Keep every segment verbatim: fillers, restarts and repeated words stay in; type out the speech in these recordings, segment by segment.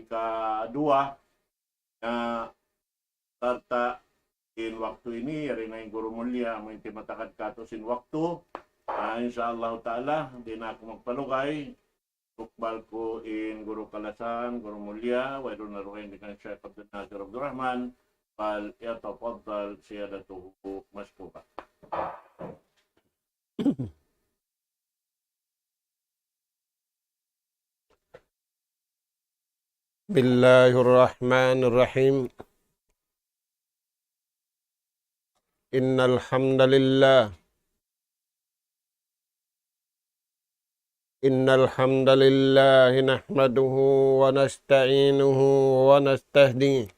ikaduwa, na sarta' in waktu ini, yari na in guru mulliya, amu in timatakad katu' sin waktu. Ah, insya Allah ta'ala, di' na aku magpalugay. Tukbal ku in guru kalasahan, guru mulliya, wayruun na dugaing dayn kan Sheikh Abdul Nasir Abdul Rahman, فليتفضل سيادته مشكورا. بسم الله الرحمن الرحيم. إن الحمد لله، إن الحمد لله نحمده ونستعينه ونستهديه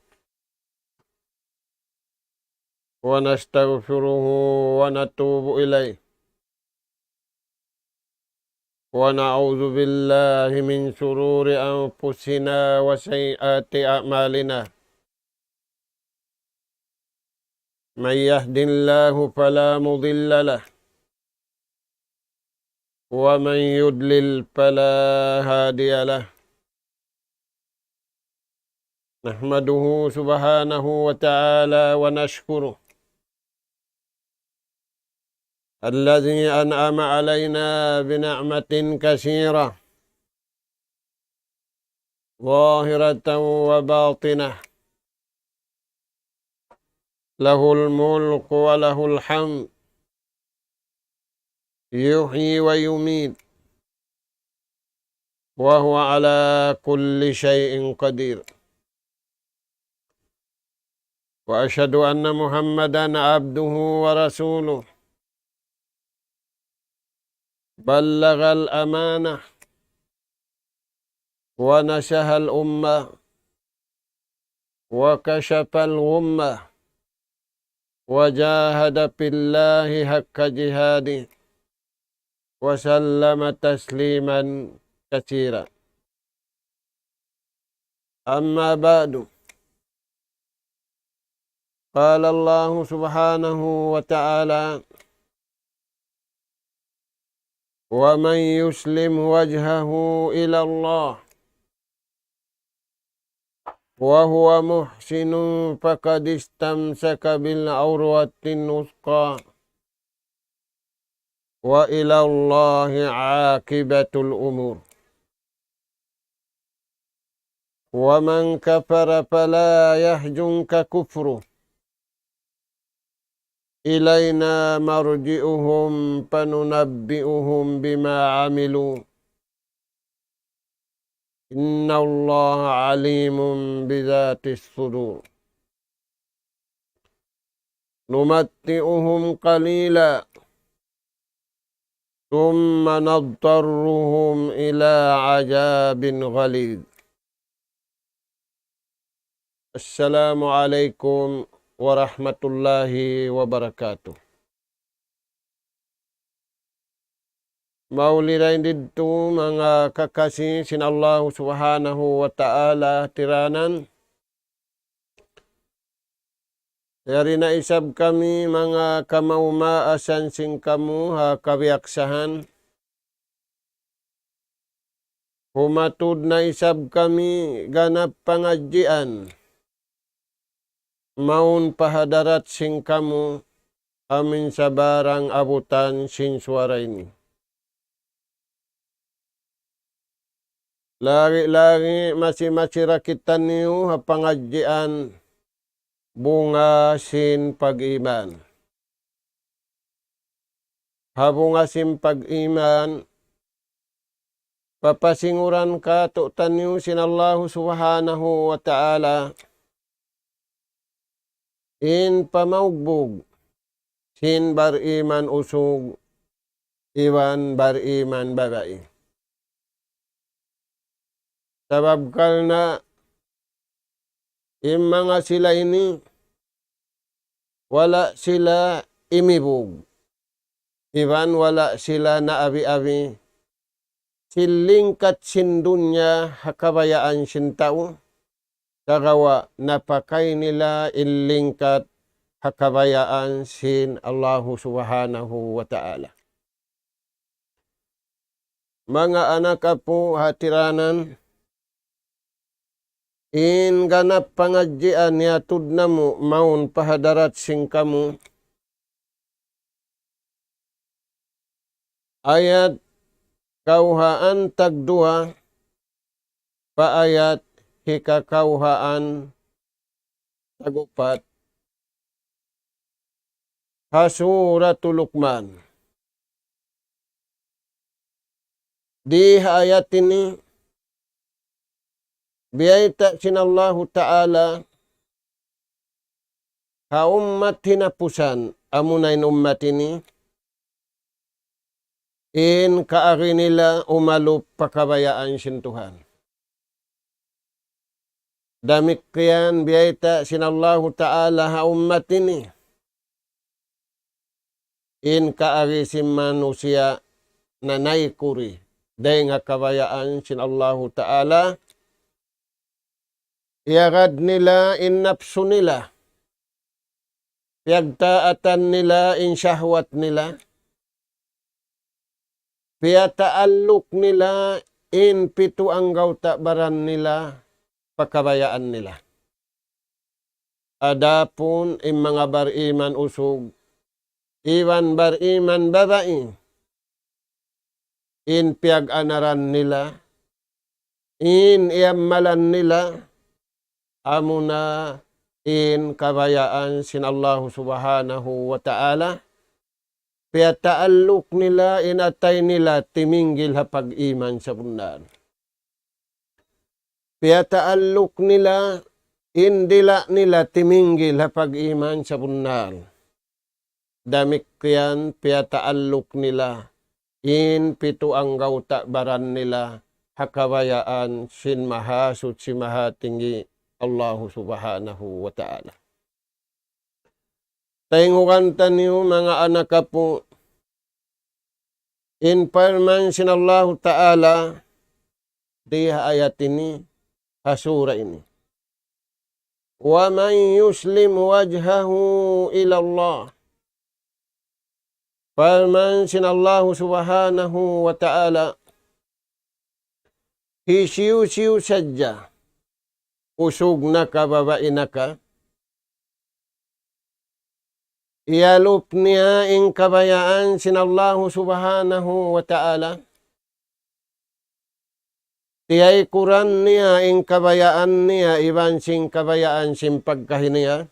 ونستغفره ونتوب إليه، ونعوذ بالله من شرور أنفسنا وسيئات أعمالنا. من يهد الله فلا مضل له، ومن يضلل فلا هادي له. نحمده سبحانه وتعالى ونشكره الذي أنعم علينا بنعمة كثيرة ظاهرة وباطنة، له الملك وله الحمد، يحيي ويميت، وهو على كل شيء قدير. وأشهد أن محمدا عبده ورسوله، بلغ الأمانة ونصح الأمة وكشف الغمة وجاهد في الله حق جهاده وسلم تسليما كثيرا. أما بعد، قال الله سبحانه وتعالى: ومن يسلم وجهه إلى الله وهو محسن فقد استمسك بالعروة الوثقى وإلى الله عاقبة الأمور. ومن كفر فلا يحزنك كفره، إلينا مرجعهم فننبئهم بما عملوا، إن الله عليم بذات الصدور. نمتعهم قليلا ثم نضطرهم إلى عذاب غليظ. السلام عليكم ورحمة الله وبركاته. Mauli dayn didtu manga kakasi sin Allahu Subhanahu wa Ta'ala tiranan. Yari na isab kami manga kamaas-maasan sin kamu ha kabiyaksahan. Humatud na isab kami ganap pangadjian mawn pa hadarat sin kamu amin sabarang abutan sin suwara ini. Lagi-lagi masi-masi ra kitaniyu ha pangadjian bunga sin pag-iman. Ha bunga sin pag-iman, papasinguran kātu'niyu sin Allahu Subhanahu wa Ta'ala in pamaugbug sin bar-iman usug iban bar-iman babai. Sabab karna' in manga sila ini wala' sila imibug iban wala' sila naabi-abi sin lingkat sin dunya ha kabayaan sin tau, sagawa' napakay nila in lingkat ha kabayaan sin Allahu Subhanahu wa Ta'ala. Manga anak apu' ha tiranan, In ganap pangadjian iyatud namu' mawn pa hadarat sin kamu. Ayat kawhaan tagduwa pa ayat hikakawhaan tagupat ha Suratul Luqman. Di ha ayat ini, biyayta' sin Allahu Ta'ala ha ummat hinapusan, amuna in ummat ini, in kaagi nila umalup pa kabayaan sin Tuhan. Damikkiyan biyayta' sin Allahu Ta'ala ha ummat ini, in kaagi sin manusiya' nanaykuri dayn ha kabayaan sin Allahu Ta'ala, iyagad nila in napsu nila, piyagtaatan nila in shahwat nila, piyataalluk nila in pitu anggawta' baran nila pa kabayaan nila. Adapun in manga bariman usug, iban bariman babai, in piyag-anaran nila, in iyammalan nila, amuna in kabayaan sin Allahu Subhanahu wa Ta'ala, piyataalluk nila in atay nila timinggil ha pag-iman sabunnal. Piyataalluk nila in dila' nila timinggil ha pag-iman sabunnal. Damikkiyan piyataalluk nila in pitu anggawta' baran nila ha kabayaan sin Mahasuchi Mahatinggi Allahu Subhanahu wa Ta'ala. Tayngugan taniyu manga anak apu', in parman sin Allahu Ta'ala di ha ayat ini, ha sura ini. ومن يسلم وجهه إلى الله. Parman sin Allahu Subhanahu wa Ta'ala, hisiyu-siyu sadja, usug na ka, babai na ka, iyalup niya in kabayaan sin Allahu Subhanahu wa Ta'ala, tiyaykuran niya in kabayaan niya iban sin kabayaan sin pagkahi niya,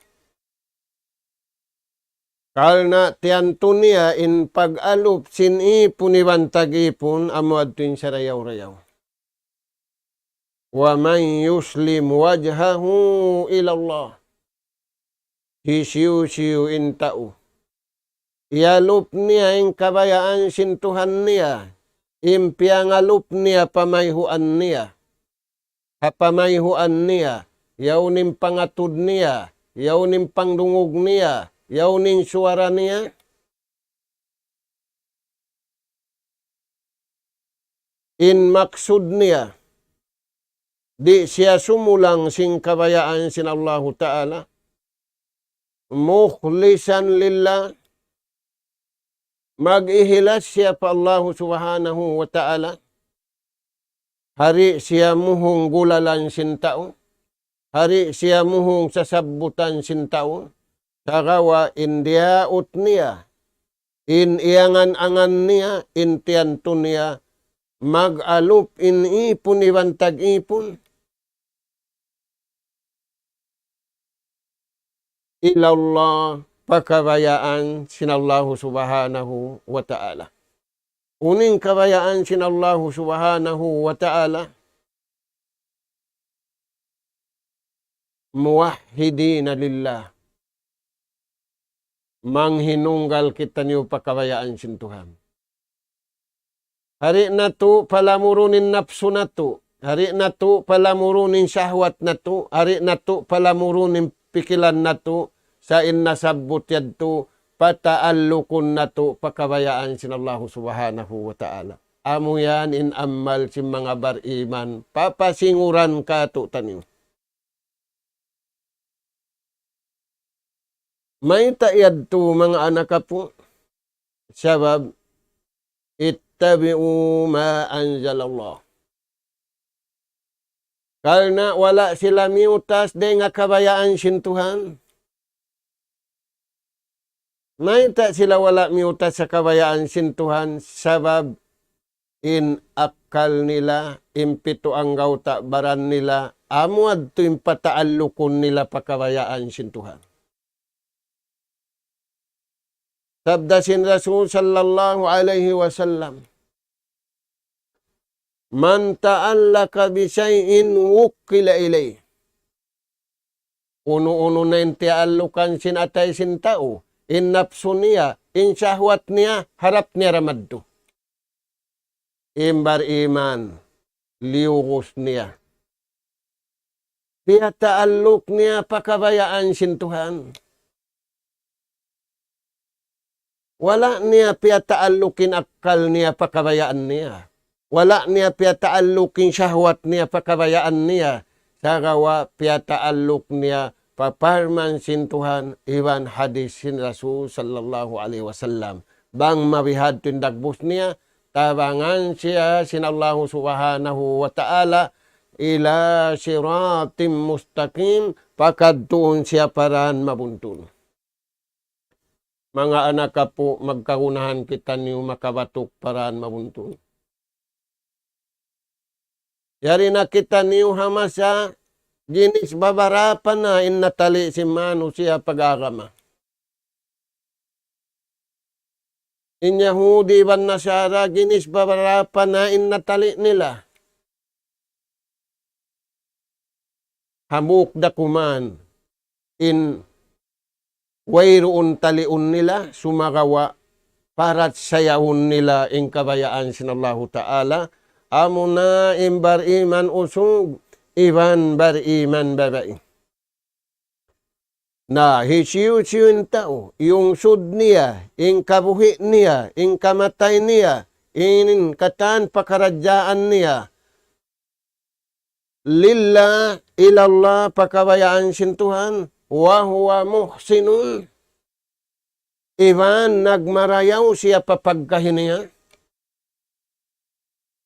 karna' tiyantu niya in pag-alup sin ipun iban tag-ipun amu yadtu in sarayaw-rayaw. ومن يسلم وجهه إلى الله. Hisiyu-siyu in tau iyalup niya in kabayaan sin Tuhan niya, in piyangalup niya pamayhuan niya, ha pamayhuan niya, yaun in pangatud niya, yaun in pangdungug niya, yaun in suwara niya, in maksud niya, di' siya sumulang sin kabayaan sin Allahu Ta'ala, مخلصا لله, mag-ihilas siya pa Allahu Subhanahu wa Ta'ala, di' siya muhung gulalan sin tau, di' siya muhung sasabbutan sin tau, sagawa' in diyaut niya, in iyangan-angan niya, in tiyantu niya, mag-alup in ipun iban tag-ipun إلى الله, pa kabayaan sin Allahu Subhanahu wa Ta'ala. Unu in kabayaan sin Allahu Subhanahu wa Ta'ala? موحدين لله. Manghinunggal kitaniyu pa kabayaan sin Tuhan. Di' natu' palamurun in napsu natu', di' natu' palamurun in shahwat natu', di' natu' palamurun in pikilan natu', sa' in nasabbut yadtu, pataallukun natu' pa kabayaan sin Allahu Subhanahu wa Ta'ala. Amu yan in amal sin manga bariman, papasinguran kātu'niyu. Mayta' yadtu manga anak apu'? Sabab, اتبعوا ما أنزل الله. Karna' wala' sila miyutas dayn ha kabayaan sin Tuhan. Mayta' sila wala' miyutas ha kabayaan sin Tuhan? Sabab in akkal nila, in pitu anggawta' baran nila, amu yadtu in pataallukun nila pa kabayaan sin Tuhan. Sabda sin Rasul sallallahu alayhi wasallam, من تعلق بشيء وكل إليه. Unu-unu na in tiyaallukan sin atay sin tau, in napsu niya, in shahwat niya, harap niya da madtu. In bariman, liyurus niya. Piyataalluk niya pa kabayaan sin Tuhan. Wala' niya piyataalluk in akkal niya pa kabayaan niya. Wala' niya piyataalluk in shahwat niya pa kabayaan niya. Sagawa' piyataalluk niya pa parman sin Tuhan iban hadis sin Rasul sallallahu alayhi wasallam. Bang mabihadtu in dagbus niya, tabangan siya sin Allahu subhanahu wa ta'ala إلى صراط مستقيم, pakadtuun siya pa dan mabuntun. Manga anak apu', magkagunahan kitaniyu makabatuk pa dan mabuntun. Yari na kitaniyu ha masa ginis babarapa na in natali' sin manusiya' pag-agama. In Yahudi iban Nasara ginis babarapa na in natali' nila. Hambuuk da kuman in wayruun taliun nila, sumagawa' parachayahun nila in kabayaan sin Allahu Ta'ala, amuna in bariman usug iban bariman babai. Na hisiyu-siyu in tau, iyungsud niya, in kabuhi' niya, in kamatay niya, in katan pakaradjaan niya, لله إلى الله, pa kabayaan sin Tuhan, وهو محسن, iban nagmarayaw siya pa pagkahi niya,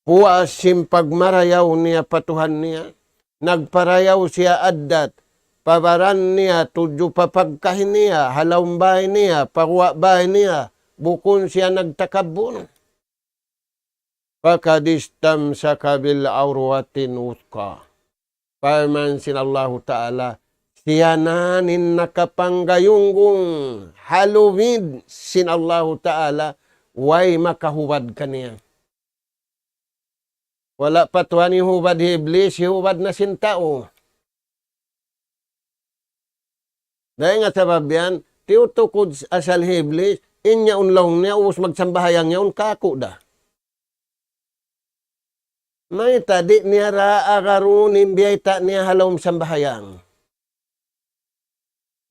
puas sin pagmarayaw niya pa Tuhan niya, nagparayaw siya addat pa baran niya, tudju pa pagkahi niya, ha lawm bay niya, pa guwa' bay niya, bukun siya nagtakabbur. فقد استمسك بالعروة الوثقى. Parman sin Allahu Ta'ala, siya na in nakapanggayunggong ha lubid sin Allahu Ta'ala, way makahubad kaniya. Wala' pa tuwan hihubad hi Iblis, hihubad na sin tau. Dayn ha sabab yan, tiyutukud asal hi Iblis, in yaun laung niya, ubus magsambahayang yaun, kāku' da. Mayta' di' niya da agarun in biyayta' niya ha lawm sambahayang.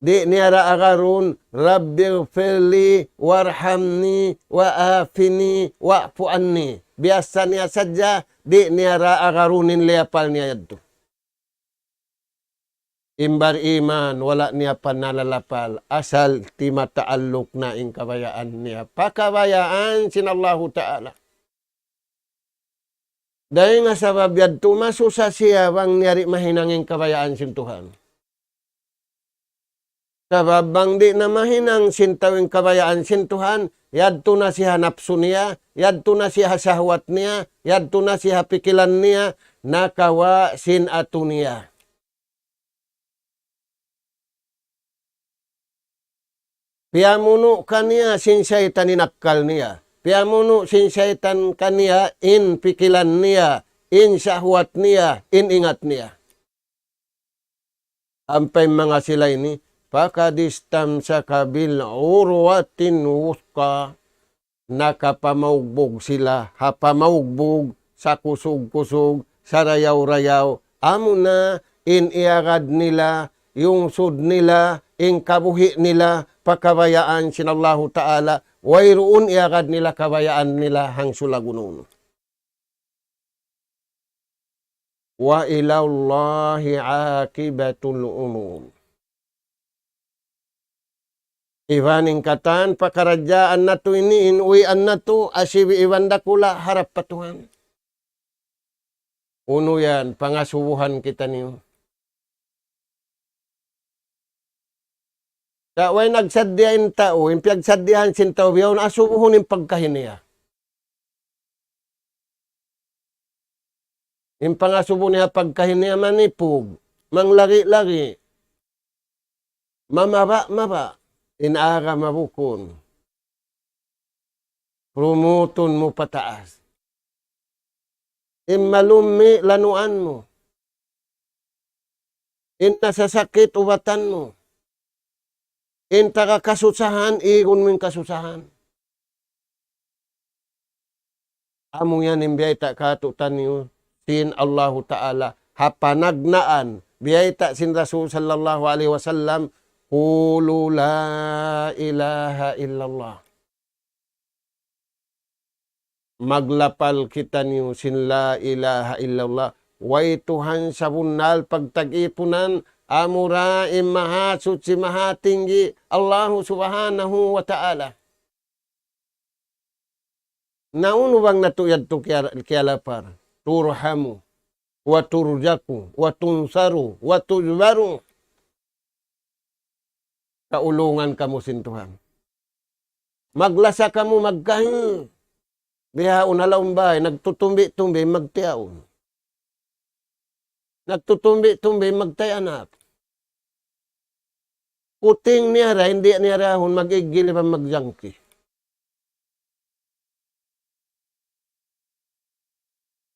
Di' niya da agarun, رب اغفر لي وارحمني وعافني واعف عني. Biyasa niya sadja, di' niya da agarun in liyapal niya yadtu. In bariman, wala' niya pa nalalapal, asal timataalluk na in kabayaan niya pa kabayaan sin Allahu Ta'ala. Dayn ha sabab yadtu masusa siya bang niya di' mahinang in kabayaan sin Tuhan. Sabab bang di' na mahinang sin tau in kabayaan sin Tuhan, yadtu na siya ha napsu niya, yadtu na siya ha sahwat niya, yadtu na siya ha pikilan niya, nakawa' sin atu niya. Piyamunu' kaniya sin saytan in akkal niya. Piyamunu' sin saytan kaniya in pikilan niya, in sahwat niya, in ingat niya. Ampa in manga sila ini, فقد استمسك بالعروة الوثقى. Nakapamaugbug sila ha pamaugbug, sakusug-kusug, sarayaw-rayaw, amuna in iyagad nila, yungsud nila, in kabuhi' nila, pa kabayaan sin Allahu Ta'ala, wayruun iyagad nila kabayaan nila hangsulag unu-unu. وإلى الله عاقبة الأمور. Iban in katan pakaradjaan natu' ini, in uwian natu', asibi' iban dakula', harap pa Tuhan. Unu yan, pangasubuhan kitaniyu. Sa' way nagsaddiya in tau, in piyagsaddiyahan sin tau bihaun, asubuhun in pagkahi niya. In pangasubu niya pagkahi niya manipug, manglari-lari, mamaba-maba, in agama bukun. Rumutun mu pataas. In malummi' lanuan mu. In nasasakit ubatan mu. In taga kasusahan, igun mu in kasusahan. Amu yan in biyayta' kātu'niyu sin Allahu Ta'ala. Ha panagnaan, biyayta' sin Rasul sallallahu alayhi wasallam, قولوا لا إله إلا الله. Maglapal kitaniyu sin la ilaha illallah. Way Tuhan sabunnal pagtag-ipunan, amura in Mahasuchi Mahatinggi, Allahu Subhanahu wa Ta'ala. Na unu bang natu' yadtu kiya-, kiyalapal? ترحموا وترزقوا وتنصروا وتجبروا. Kaulungan kamu sin Tuhan. Maglasa kamu magkahi. Bihaun ha lawm bay, nagtutumbi-tumbi magtiyaun. Nagtutumbi-tumbi magtay anak. Puting niya ra, di' niya rahun mag-igil iban magjangki.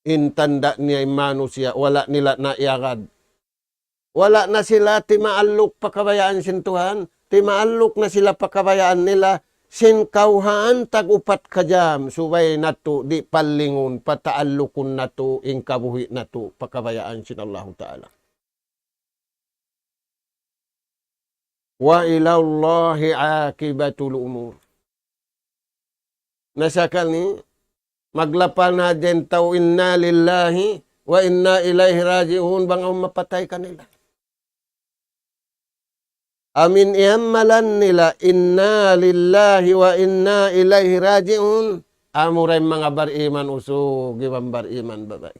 In tanda' niya in manusiya', wala' nila na iyagad. Wala' na sila timaalluk pa kabayaan sin Tuhan, timaalluk na sila pa kabayaan nila, sin kawhaan tag-upat ka jam, subay natu' di' pallingun, pataallukun natu' in kabuhi' natu' pa kabayaan sin Allahu Ta'ala. وإلى الله عاقبة الأمور. Na sakali, maglapal na hadja in tau, إنا لله وإنا إليه راجعون, bang awn mapatay kanila. Amu in iyammalan nila, إنا لله وإنا إليه راجعون, amura in manga bariman usug iban bariman babai.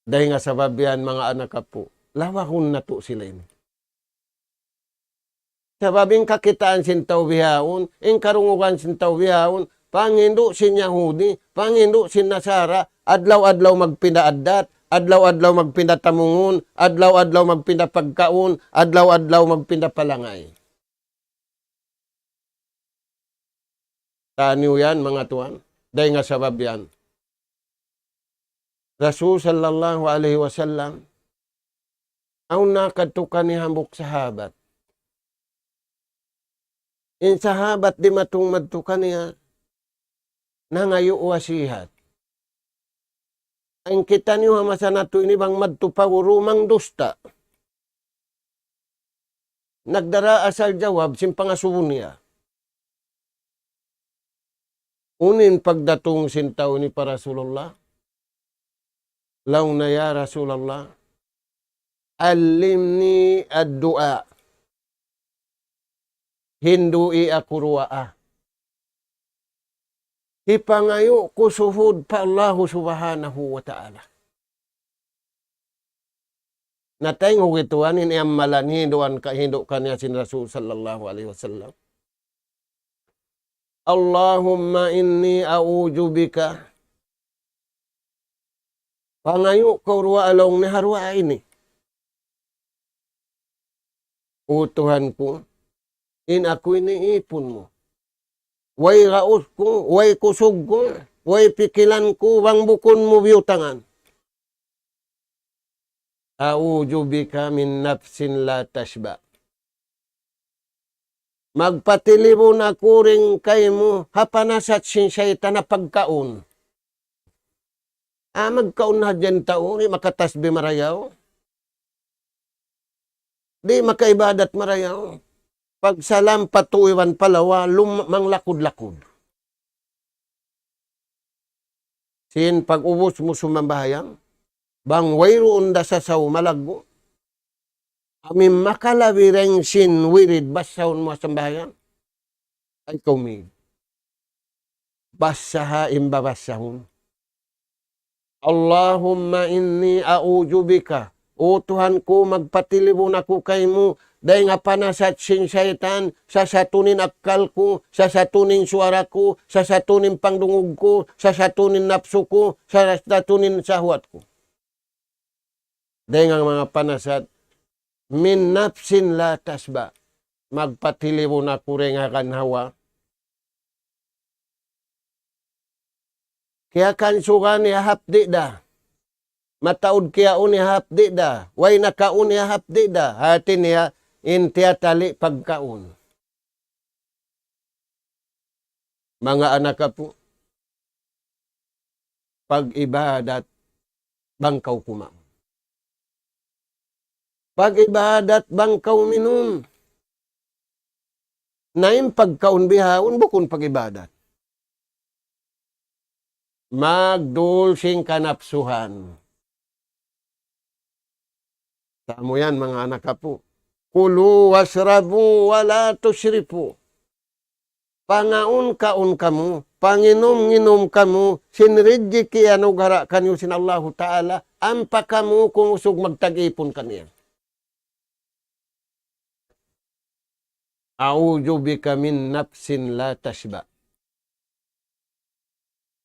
Dayn ha sabab yan, manga anak apu', lawagun natu' sila ini. Sabab in kakitaan sin tau bihaun, in karungugan sin tau bihaun, panghindu' sin Yahudi, panghindu' sin Nasara, adlaw-adlaw magpinda addat, adlaw-adlaw magpinda tamungun, adlaw-adlaw magpinda pagkaun, adlaw-adlaw magpinda palangay. Taniyu yan, manga tuwan. Dayn ha sabab yan, Rasul sallallahu alayhi wasallam, awn nakadtu kaniya hambuuk sahabat. In sahabat dimatung madtu kaniya, nangayu' wasihat. In kitaniyu ha masa natu' ini bang madtu pa guru mangdusta. Nagdara asal jawab sin pangasubu niya. Unu in pagdatung sin tau ini pa Rasulullah? Laung niya, "Ya Rasulullah, علمني الدعاء." Hindu'i aku duwaa. Hipangayu' ku suhud pa Allahu Subhanahu wa Ta'ala. Na tayngug itu in iyammalan hinduan ka hindu' kaniya sin Rasul sallallahu alayhi wasallam. اللهم إني أعوذ بك. Pangayu' kaw duwaa laung niya ha duwaa ini. O Tuhan ku, in aku ini ipun mu. Way gaus ku, way kusug ku, way pikilan ku, bang bukun mu biyutangan. أعوذ بك من نفس لا تشبع. Magpatilibun aku dayn kaymu ha panasat sin saytan ha pagkaun. Ah, magkaun na hadja in tau, di' makatasbih marayaw. Di' makaibadat marayaw. Pagsalam pa tuu iban pa lawa, lum-, manglakud-lakud. Sin pag-ubus mu sumambahayang, bang wayruun da sasaw malaggu', amu in makalabi dayn sin wirid basahun mu ha sambahayang, ay kaw mig. Basaha in babassahun. اللهم إني أعوذ بك. O Tuhan ku, magpatilibun aku kaymu, dayn ha panasat sin saytan, sasatun in akkal ku, sasatun in suwara ku, sasatun in pangdungug ku, sasatun in napsu ku, sasatun in sahwat ku. Dayn ha manga panasat, من نفس لا تشبع. Magpatilibun aku dayn ha ganhawa. Kiyakansugan hiyahapdi' da. Mataud kiyaun hiyahapdi' da. Way nakaun hiyahapdi' da. Hati niya, in tiyatali' pagkaun. Manga anak apu', pag-ibadat bang kaw kumaun. Pag-ibadat bang kaw minum. Na in pagkaun bihaun bukun pag-ibadat. Magdul sin kanapsuhan. Tamu yan, manga anak apu'. كلوا واشربوا ولا تسرفوا. Pangaun-kaun kamu, panginum-nginum kamu, sin rijiki' iyanugara' kaniyu sin Allahu Ta'ala, ampa kamu kumusug magtag-ipun kaniya. أعوذ بك من نفس لا تشبع.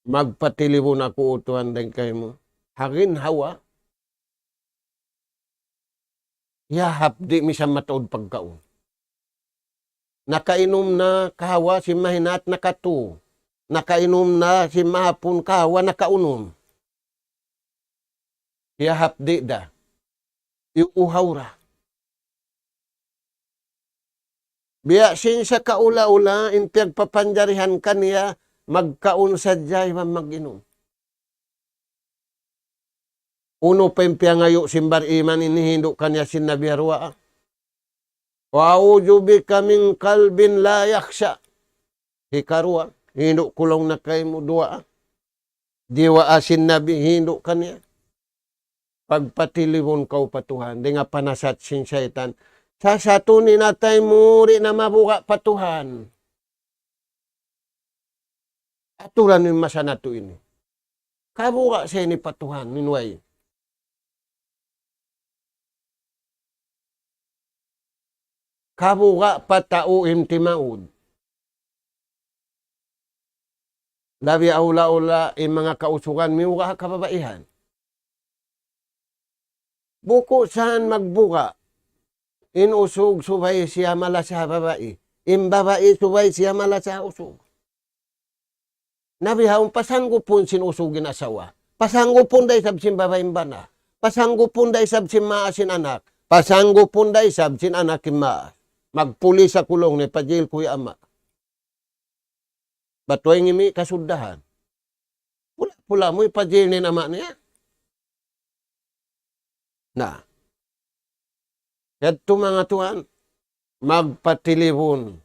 Magpatilibun aku, O Tuhan, dayn kaymu. Ha ginhawa, hiyahapdi' misan mataud pagkaun. Nakainum na kahawa sin mahinaat nakatu. Nakainum na sin mahapun kahawa nakaunum. Hiyahapdi' da. Iyuuhaw ra. Biya' sin sakaula-ula in piyagpapanjarihan kaniya magkaun sadja iban mag-inum. Unu pa in piyangayu' sin bar-iman ini hindu' kaniya sin Nabi ha duwaa. وأعوذ بك من قلب لا يخشع. Hikaruwa, hindu' ku laung na kaymu duwaa. Duwaa sin Nabi hindu' kaniya. Pagpatilibun kaw pa Tuhan, dayn ha panasat sin saytan. Sasatun in atay mu, di' na mabuga' pa Tuhan. Aturan in masa natu' ini. Kabuga' sa ini pa Tuhan, minsan way. Kabuga' pa tau in timaud. Labi awla-awla in manga kausugan miyuga' ha kababaihan. Bukun sa magbuga' in usug subay siya malasa ha babai. In babai subay siya malasa ha usug. Na bihaun pasanggupun sin usug in asawa. Pasanggupun da isab sin babai in bana. Pasanggupun da isab sin maas in anak. Pasanggupun da isab sin anak in maas. Magpulis aku laung niya, pa-jail ku hi ama'. Bat way ngimi' kasuddahan. Pula-pula mu ipa-jail in ama' niya. Na. Yadtu manga tuwan, magpatilibun.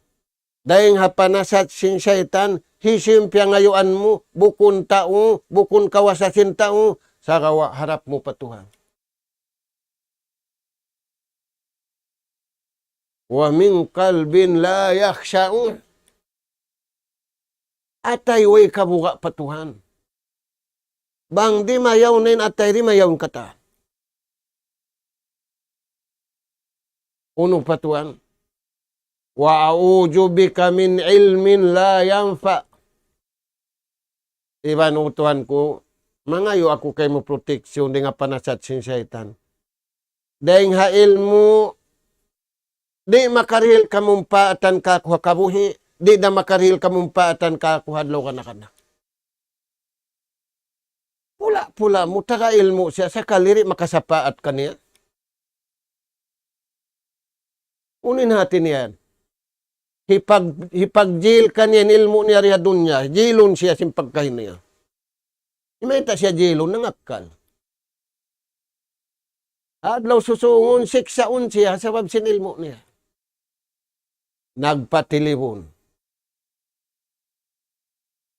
Dayn ha panasat sin saytan, hisiyu in piyangayuan mu, bukun tau, bukun kawasa sin tau, sagawa' harap mu pa Tuhan. ومن قلب لا يخشع. Atay way kabuga' pa Tuhan. Bang di' mayaun in atay, di' mayaun katan. Unu pa Tuhan? وأعوذ بك من علم لا ينفع. Iban, O Tuhan ku, mangayu' aku kaymu protection dayn ha panasat sin saytan. Dayn ha ilmu', di' makarihil kamumpaatan kāku' ha kabuhi', di' da makarihil kamumpaatan kāku' ha adlaw kana-kana. Pula-pula mu taga ilmu' siya, sakali di' makasapaat kaniya. Unu in hati niya yan? Hipag-, hipag-jail kaniya in ilmu' niya di ha dunya, jailun siya sin pagkahi niya. Di' mayta' siya jailun, nangakkal. Adlaw susungun, siksaun siya sabab sin ilmu' niya. Nagpatilibun.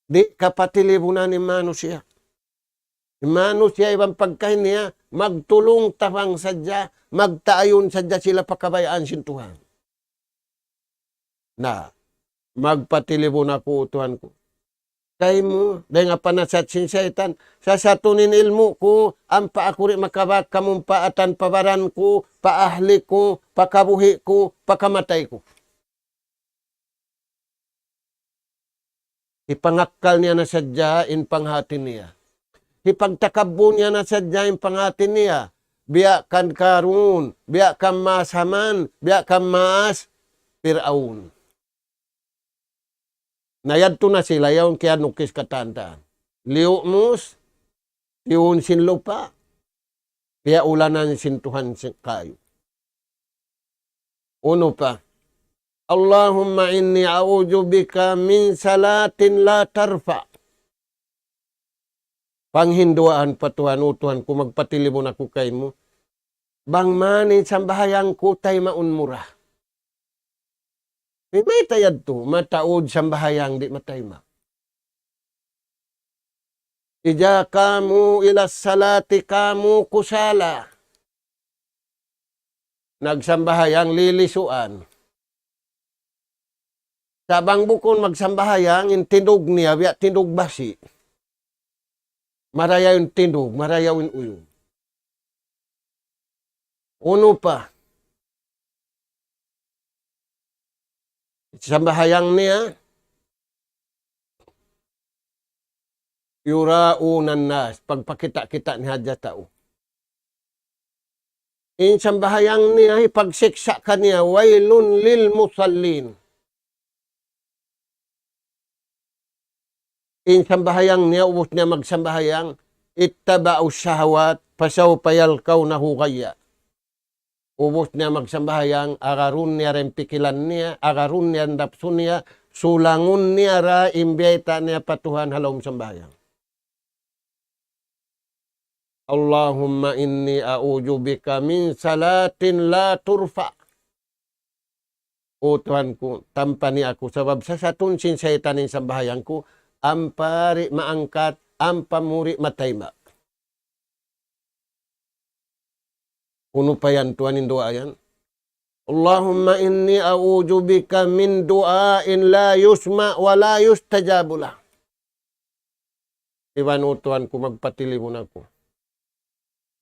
Di' kapatilibunan in manusiya'. In manusiya' iban pagkahi niya, magtulung-tabang sadja, magtaayun sadja sila pa kabayaan sin Tuhan. Na, magpatilibun aku, Tuhan ku. kaymu, dayn ha panasat sin saytan, sasatun in ilmu' ku, ampa aku di' makabak kamumpaatan pa baran ku, pa ahli ku, pa kabuhi' ku, pa kamatay ku. Hipangakkal niya na sadja in panghati niya. Hipagtakabbu niya na sadja in panghati niya. Biya' kan Karun, biya' kan maas Haman, biya' kan maas Piraun. Na yadtu na sila yaun kiyanukis katan-katan. Liyu' mus, tiyun sin lupa', piyaulanan sin Tuhan sin kayu. Unu pa? اللهم إني أعوذ بك من صلاة لا ترفع. Panghinduan pa Tuhan, "O Tuhan ku, magpatilibun aku kaymu. Bang man in sambahayang ku taymaun mu ra." Mayta' yadtu, mataud sambahayang di' matayma'. إذا قاموا إلى الصلاة قاموا كسالى. Nagsambahayang lilisuan. Sa' bang bukun magsambahayang, in tindug niya, biya' tindug basi'. Marayaw in tindug, marayaw in uyum. Unu pa? Sambahayang niya, يراءون الناس, pagpakita'-kita' niya hadja tau. In sambahayang niya, hipagsiksa' kaniya, ويل للمصلين. In sambahayang niya, ubus niya magsambahayang, اتبعوا الشهوات فسوف يلقونه غيا. Ubus niya magsambahayang, agarun niya ra in pikilan niya, agarun niya in napsu niya, sulangun niya ra in biyayta' niya pa Tuhan ha lawm sambahayang. اللهم إني أعوذ بك من صلاة لا ترفع. O Tuhan ku, tampani aku, sabab sasatun sin saytan in sambahayang ku, ampa di' maangkat, ampa mu di' matayma'. Unu pa yan, Tuhan, in duwaa yan? اللهم إني أعوذ بك من دعاء لا يسمع ولا يستجاب له. Iban, "O Tuhan ku, magpatilibun aku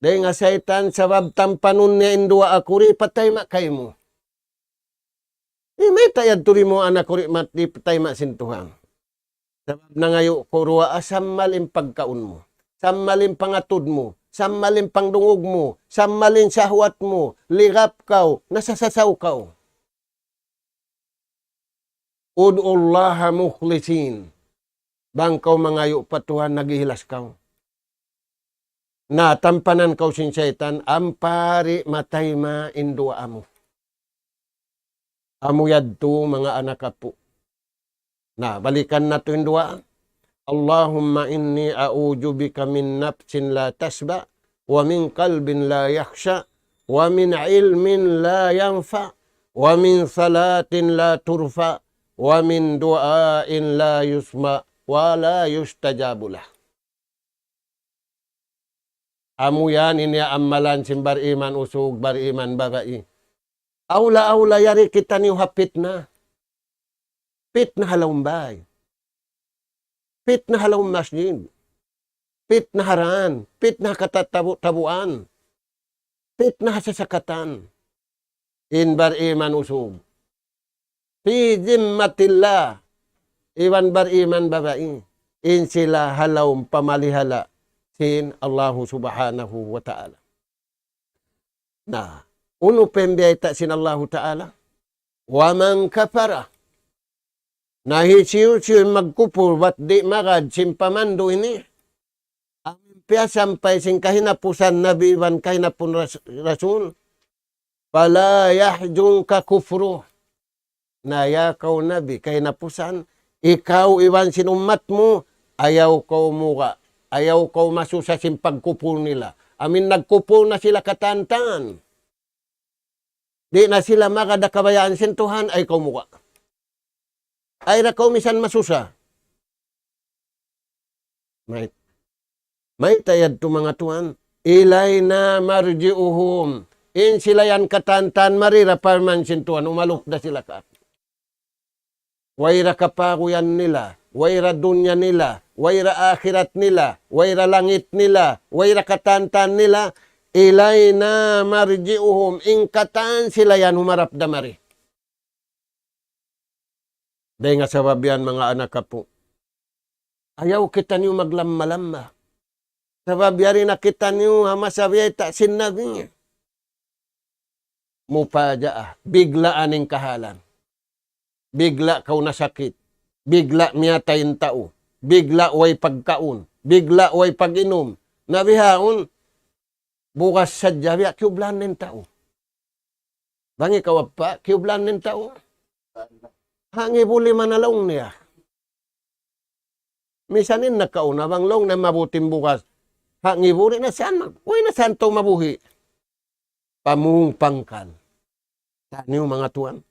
dayn ha saytan, sabab tampanun niya in duwaa ku, di' patayma' kaymu." Mayta' yadtu, di' mu anak ku, di' mat-, di' patayma' sin Tuhan. Sabab nangayu' kaw duwaa, sammal in pagkaun mu, sammal in pangatud mu, sammal in pangdungug mu, sammal in sahwat mu, ligap kaw, nasasasaw kaw. ادعوا الله مخلصين. Bang kaw mangayu' pa Tuhan, nag-ihilas kaw. Na, tampanan kaw sin saytan, ampa di' matayma' in duwaa mu. Amu yadtu, manga anak apu'. Na, balikan natu' in duwaa. اللهم إني أعوذ بك من نفس لا تشبع، ومن قلب لا يخشع، ومن علم لا ينفع، ومن صلاة لا ترفع، ومن دعاء لا يسمع ولا يستجاب له. Amu yan in iyaammalan sin bariman usug, bariman babai. Awla-awla yari kitaniyu ha pitna. Pitna ha lawm bay. Pitna ha lawm masjid. Pitna ha dān. Pitna ha katatabu-tabuan. Pitna ha sasakatan. In bariman usug, في ذمة الله, iban bariman babai, in sila ha lawm pamalihala' sin Allahu Subhanahu wa Ta'ala. Na, unu pa in biyayta' sin Allahu Ta'ala? ومن كفر. Na hisiyu-siyu in magkupur bat di' magad sin pamandu' ini, amu in piyasampay sin kahinapusan Nabi iban kahinapusan ras-, Rasul, فلا يحزنك كفره. Na ya kaw Nabi, kahinapusan, ikaw iban sin ummat mu, ayaw kaw muga', ayaw kaw masusa sin pagkupur nila. Amu in nagkupur na sila katantan. Di' na sila magad ha kabayaan sin Tuhan, ayaw kaw muga'. Ayaw da kaw misan masusa. Mayta', mayta' yadtu, manga tuwan? إلينا مرجعهم. In sila yan katantan mari ra parman sin Tuhan, umalup da sila kātu'. Way ra kapaguyan nila, wayra dunya nila, wayra akhirat nila, wayra langit nila, wayra katan-katan nila, إلينا مرجعهم, in katan sila yan humarap da mari. Dayn ha sabab yan, manga anak apu', ayaw kitaniyu maglamma-lamma. Sabab yari na kitaniyu ha masa biyayta' sin Nabi. Mupajaah, biglaan in kahalan. Bigla' kaw nasakit, bigla' miyatay in tau, bigla' way pagkaun, bigla' way pag-inum. Na bihaun, bugas sadja biya' kiyublan in tau. Bang ikaw appa', kiyublan in tau. Ha ngibu lima na laung niya. Misan in nakauna bang laung niya mabuting bugas. Ha ngibu di' na siyan mag-, way na siyan tau mabuhi'. Pamung pangkal. Taniyu manga tuwan.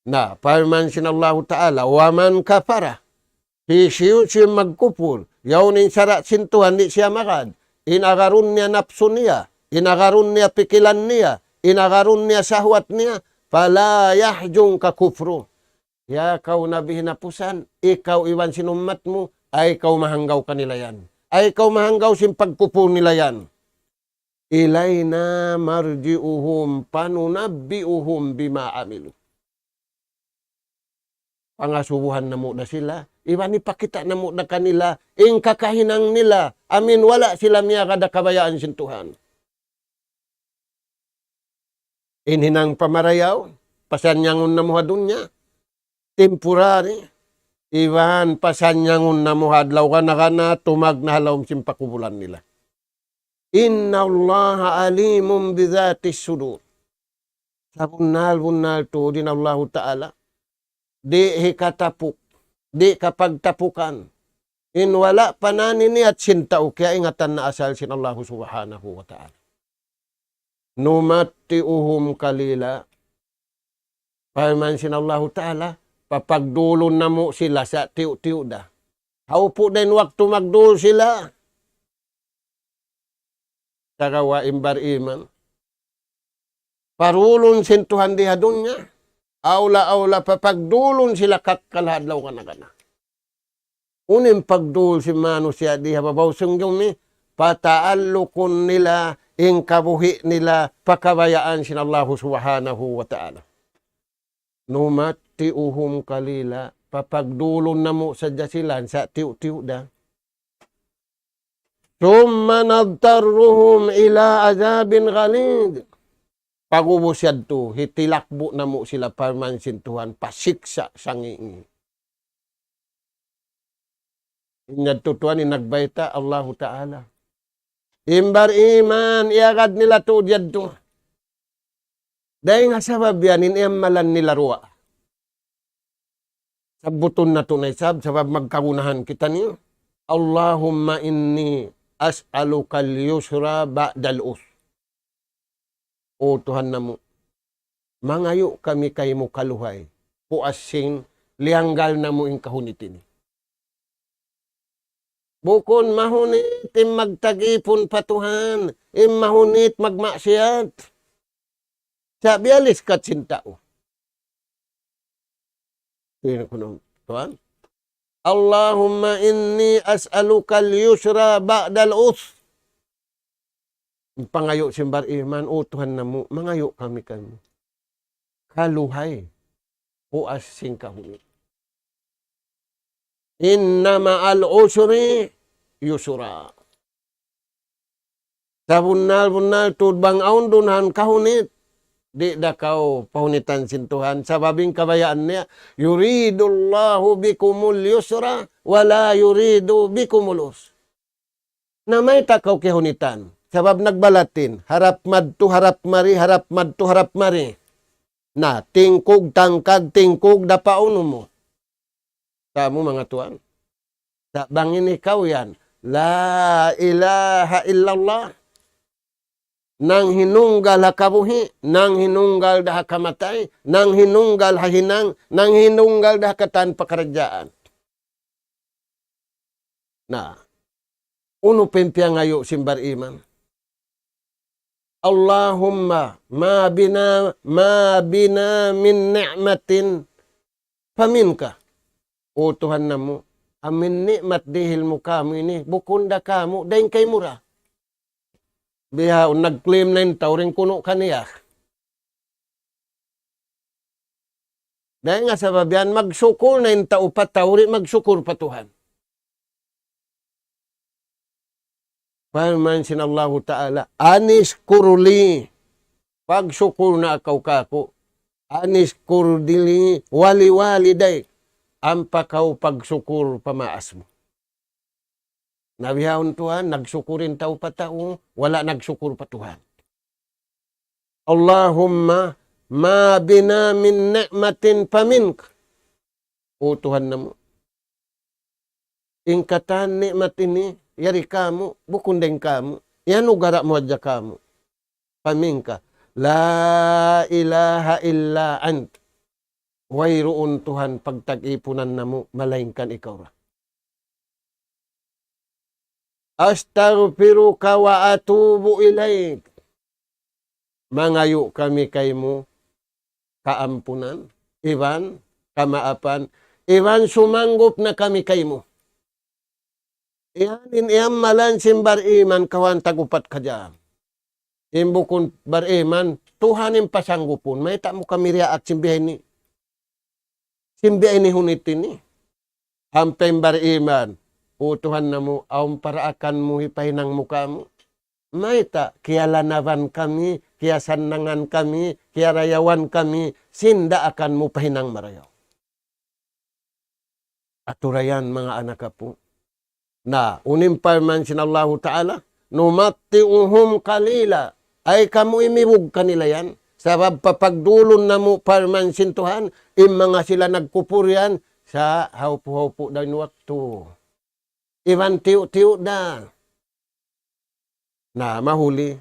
Na, parman sin Allahu Ta'ala, ومن كفر. Hisiyu-siyu in magkupur, yaun in sara' sin Tuhan di' siya magad. In agarun niya napsu niya, in agarun niya pikilan niya, in agarun niya sahwat niya, فلا يحزنك كفره. Ya kaw Nabi hinapusan, ikaw iban sin ummat mu, ayaw kaw mahanggaw kanila yan. Ayaw kaw mahanggaw sin pagkupur nila yan. إلينا مرجعهم فننبئهم بما عملوا. Pangasubuhan namu' da sila, iban ipakita' namu' da kanila, in kakahinang nila, amin wala' sila miyagad ha kabayaan sin Tuhan. In hinang pamarayaw, pasanyangun namu' ha dunya, temporary, iban pasanyangun namu' ha adlaw gana-gana, tumagna' ha lawm sin pakubulan nila. إن الله عليم بذات الصدور. Sabunnal-bunnal tuud in Allahu Ta'ala. Di' hikatapuk, di' kapagtapukan. In wala' pa naniniyat sin tau, kiyaingatan na asal sin Allahu Subhanahu wa Ta'ala. نمتعهم قليلا. Parman sin Allahu Ta'ala, papagdulun namu' sila sa' tiyu'-tiyu' da. Hawpu' da in waktu magdul sila. Sagawa' in bar-iman, parulun sin Tuhan di ha dunya, awla-awla papagdulun sila kakkal ha adlaw gana-gana. Unu in pagdul sin manusiya' di ha babaw sin gumi, pataallukun nila, in kabuhi' nila, pa kabayaan sin Allahu Subhanahu wa Ta'ala. نمتعهم قليلا. Papagdulun namu' sadja sila, sa' tiyu'-tiyu' da. ثم نضطرهم إلى عذاب غليظ. Pag'ubus yadtu, hitilakbu' namu' sila parman sin Tuhan, pa siksa' sangi'-ngi'. In yadtu tuwan in nagbayta' Allahu Ta'ala. In bar-iman, iyagad nila tuud yadtu. Dayn ha sabab yan in iyamalan nila duwaa. Sabbutun natu' na isab, sabab magkagunahan kitaniyu. اللهم إني أسألك اليسر بعد العسر. O Tuhan namu', mangayu' kami kaymu kaluhay, puas sin liyanggal namu' in kahunit ini. Bukun mahunit in magtagipun pa Tuhan, in mahunit magmaksiyat. Sa' biya' liskat sin tau. Tuwan, اللهم إني أسألك اليسر بعد العسر. Pangayu' sin bar-iman, O Tuhan namu', mangayu' kami kaymu kaluhay, puas sin kahunit. إن مع العسر يسرا. Sabunnal-bunnal tuud bang awn duun kahunit, di' da kaw pahunitan sin Tuhan, sabab in kabayaan niya, يريد الله بكم اليسر ولا يريد بكم العسر. Na mayta' kaw kiyahunitan? Sabab nagbalatin, harap madtu, harap mari, harap madtu, harap mari. Na, tingkug, tangkag, tingkug, dapaun mu. Kamu manga tuwan. Sa' bang in ikaw yan, لا إله إلا الله. Nanghinunggal ha kabuhi', nanghinunggal da ha kamatay, nanghinunggal ha hinang, nanghinunggal da ha katan pakaradjaan. Na, unu pa in piyangayu' sin bar-iman? اللهم ما بنا، ما بنا من نعمة فمنك. O Tuhan namu', Amu in ni'mat dihil mu kāmu' ini, bukun da kāmu', dayn kaymu ra. Bihaun nag-claim na in tau dayn kunu' kaniya. Dayn ha sabab yan, magsukul na in tau pa tau, di' magsukul pa Tuhan. Parman sin Allahu Ta'ala, أن اشكر لي. Pagsukul na kaw kāku'. أن اشكر لي ولوالديك. Ampa kaw pagsukul pa maas mu. Na bihaun tuwan, nagsukul in tau pa tau, wala' nagsukul pa Tuhan. اللهم ما بنا من نعمة فمنك. O Tuhan namu', in katan ni'mat ini, yari kāmu', bukun dayn kāmu'. Iyanugara' mu hadja kāmu'. فمنك لا إله إلا أنت. Wayruun Tuhan pagtag-ipunan namu', malaingkan ikaw ra. أستغفرك وأتوب إليك. Mangayu' kami kaymu kaampunan, iban kamaapan, iban sumanggup na kami kaymu. Yan in iyamalan sin bar-iman kawhaan tag-upat kajam. In bukun bar-iman, Tuhan in pasanggupun. Mayta' mu kami riyaak sin biya' ini? Sin biya' ini hunit ini. Ampa in bar-iman, "O Tuhan namu', awn paraakan mu hipahinang mu kāmu'. Mayta' kiyalanaban kami, kiyasannangan kami, kiyarayawan kami, sin daakan mu pahinang marayaw." Atura yan, manga anak apu'. Na, unu in parman sin Allahu Ta'ala, "نمتعهم قليلا." Ay kamu imibug kanila yan. Sabab papagdulun namu' parman sin Tuhan, in manga sila nagkupur yan, sa' hawpu-hawpu da in waktu. Iban tiyu'-tiyu' da. Na, mahuli.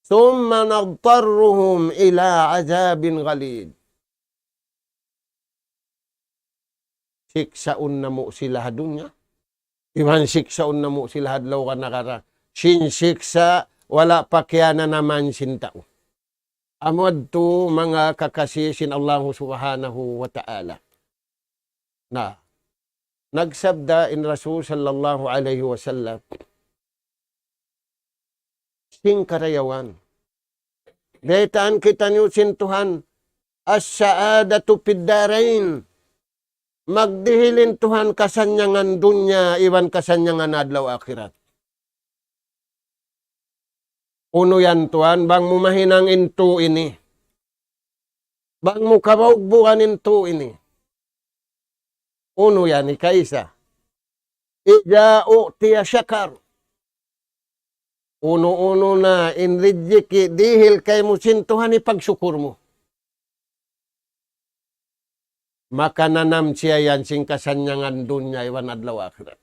ثم نضطرهم إلى عذاب غليظ. Siksaun namu' sila ha dunya. Iban siksaun namu' sila ha adlaw kanakara. Sin siksa' wala' pa kiyananaman sin tau. Amu yadtu manga kakasi sin Allahu Subhanahu wa Ta'ala. Na, nagsabda in Rasul sallallahu alayhi wasallam, sin karayawan. Baytaan kitaniyu sin Tuhan, السعادة في الدارين. Magdihil in Tuhan kasannyangan dunya iban kasannyangan adlaw akhirat. Unu yan tuwan, bang mu mahinang in tū ini. Bang mu kabaugbugan in tū ini. Unu yan, ikaisa. إذا أعطي شكر. Unu-unu na in rijiki' dihil kaymu sin Tuhan, hipagsukur mu. Makananam siya yan sin kasannyangan dunya iban adlaw akhirat.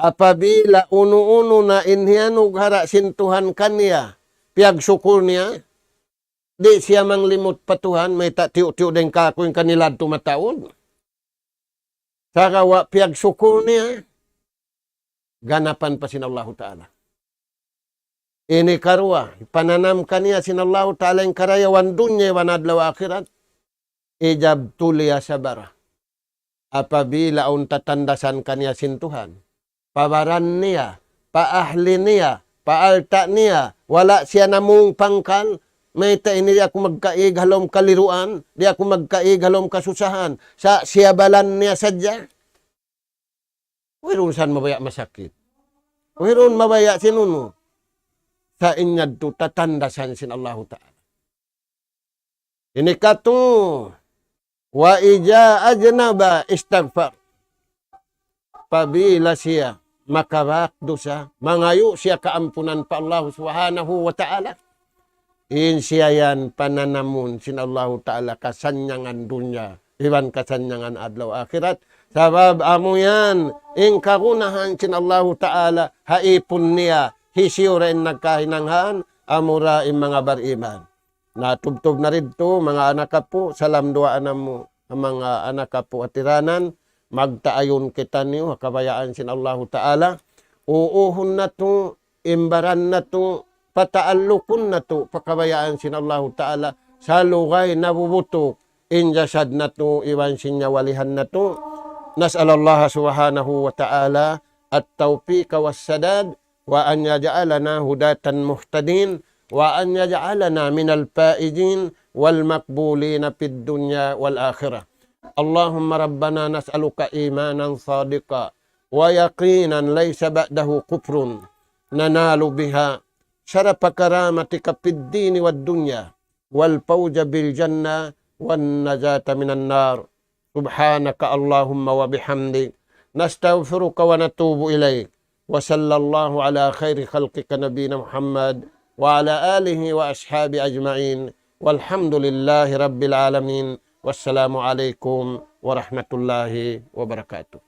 Apabila unu-unu na in hiyanugara' sin Tuhan kaniya, piyagsukul niya, di' siya manglimut pa Tuhan, mayta' tiyu'-tiyu' dayn kāku' in kanila yadtu mataud. Sagawa' piyagsukul niya, ganapan pa sin Allahu Ta'ala. Ini karuwa, pananam kaniya sin Allahu Ta'ala in karayawan dunya iban adlaw akhirat, إذا ابتلي صبر. Apabila awn tatandasan kaniya sin Tuhan, pa baran niya, pa ahli niya, pa alta' niya, wala' siya namung pangkal, mayta' ini di' aku magkaig ha lawm kaliruan, di' aku magkaig ha lawm kasusahan, sa' siya balan niya sadja. Wayruun san mabaya' masakit. Wayruun mabaya' sin unu. Sa' in yadtu tatandasan sin Allahu Ta'ala. Ini katu', وإذا أذنب استغفر. Apabila siya makabak dusa, mangayu' siya kaampunan pa Allahu Subhanahu wa Ta'ala. In siya yan pananamun sin Allahu Ta'ala kasannyangan dunya, iban kasannyangan adlaw akhirat. Sabab amu yan, in kagunahan sin Allahu Ta'ala, ha ipun niya, hisiyu ra in nagkahinang han, amura in manga bariman. Na tubtub na didtu, manga anak apu', salam duwaa namu', manga anak apu' hatiranan, magtaayun kitaniyu, ha kabayaan sin Allahu Ta'ala, uuhun natu', imbaran natu', pataallukun natu', pa kabayaan sin Allahu Ta'ala, salugay nabubutuk, in jasad natu' iban sin nyawalihan natu'. نسأل الله سبحانه وتعالى التوفيق والسداد، وأن يجعلنا هداة مهتدين، وأن يجعلنا من الفائزين والمقبولين في الدنيا والآخرة. اللهم ربنا نسألك إيمانا صادقا ويقينا ليس بعده كفر ننال بها شرف كرامتك في الدين والدنيا والفوز بالجنة والنجاة من النار. سبحانك اللهم وبحمدك، نستغفرك ونتوب إليك. وصلى الله على خير خلقك نبينا محمد وعلى آله وأصحابه أجمعين. والحمد لله رب العالمين. والسلام عليكم ورحمة الله وبركاته.